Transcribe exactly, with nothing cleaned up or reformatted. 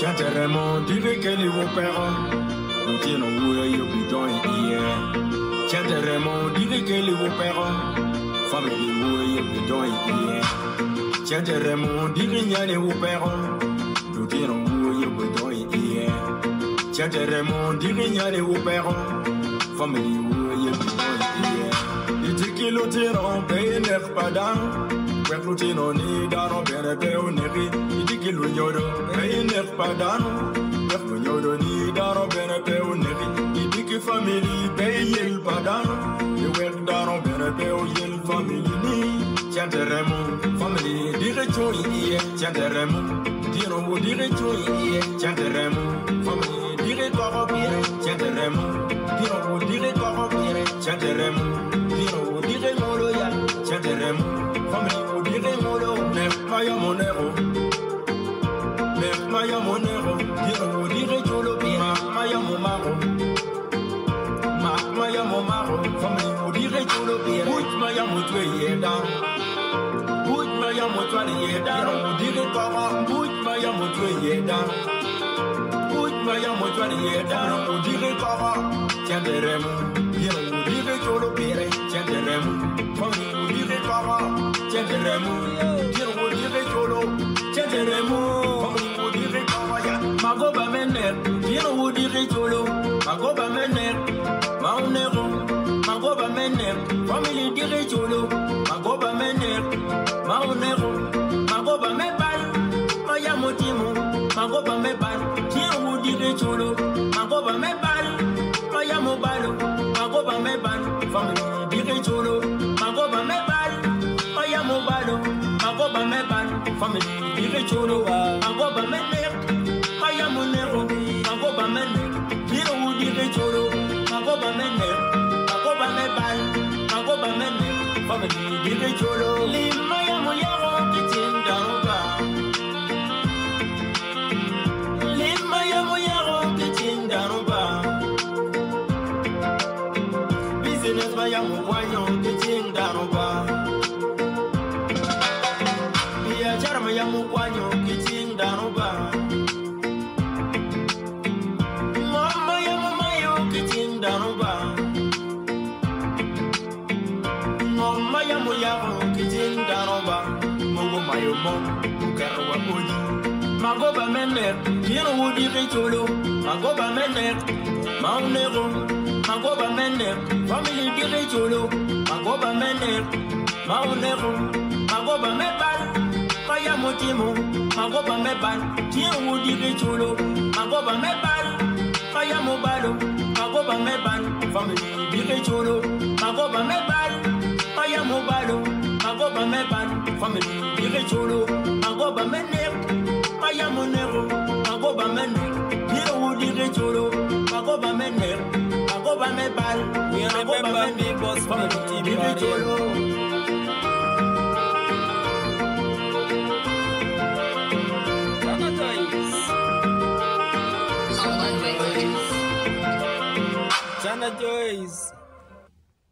Tienteremo, digi keli wo pero. Lutino wo ye bidon iye. Tienteremo, digi keli wo pero. Family wo ye bidon iye. Tienteremo, digi nyani wo pero. Lutino wo ye bidon iye. Tienteremo, digi nyani wo pero. Family wo ye bidon iye. I digi lutino be nek padano. Wek lutino ni dano bene pe u negi. I digi lunyodo be nek padano. Wek lunyodo ni dano bene pe u negi. I digi family be yel padano. I wek dano bene pe u yel family ni. Tienteremo, family digi chui iye. Tienteremo, dino wo digi chui iye. Tienteremo, family digi koko pire. Tienteremo, dino wo digi koko pire. Tienteremo, dino wo digi ngolo ya. Tienteremo, family wo digi ngolo. Nek maya mo nego. Nek maya mo nego. Dino wo digi cholo pire. Mak maya mo mago. Mak maya mo mago. Family wo digi cholo pire. Buch maya mo twe ye dano. Buch maya mo twe ye dano. Dino wo digi koko. Buch maya mo twe ye dano. Buch maya mo twe ye dano. Wo digi koko. Tienteremo. Dino wo digi cholo pire. Tienteremo. Family wo digi koko. Tienteremo. Dino wo digi cholo. Tienteremo. Family wo digi koko ya. Mago ba me nek. Dino wo digi cholo. Mago ba me nek. Ma u nego. Mago ba me nek. Family digi cholo. Mago ba me nek. Ma u nego. Mago ba me bal. Maya mo timo. Mago ba me bal. Dino wo digi cholo. Mago ba me bal. Maya mo balo. Mago ba me bal. Family digi cholo. Mago ba me bal. Maya mo balo. Mago ba me bal. Family digi cholo. Mago ba me nek. Maya mo nego. Mago ba me nek. Dino wo digi cholo. Mago ba me nek. Mago ba me bal. Mago ba me nek. Family digi cholo. Lima ya mo yago kitin daruba. Lima ya mo yago kitin daruba. Business maya mo kwanyo kitin daruba. Biya jarma ya mo kwanyo kitin daruba. Mama ya mo mayo kitin daruba. Mama ya mo yago kitin daruba. Mogo mayo mo, ukaro wa odi. Mago ba me nek, dino wo digi cholo. Mago ba me nek, ma u nego. Mago ba me nek, family digi cholo. Mago ba me nek, ma u nego. Mago ba me bal. Maya mo timo, mago ba me bal. Dino wo digi cholo. Mago ba me bal. Maya mo balo, mago ba me bal. Family digi cholo. Mago ba me bal. Maya mo balo, mago ba me bal. Family digi cholo. Mago ba me nek. Maya mo nego. Mago ba me nek. Dino wo digi cholo. Mago ba me nek. Mago ba me bal. Mago ba me nek. Family digi cholo. Tana Joyce. Tana Joyce.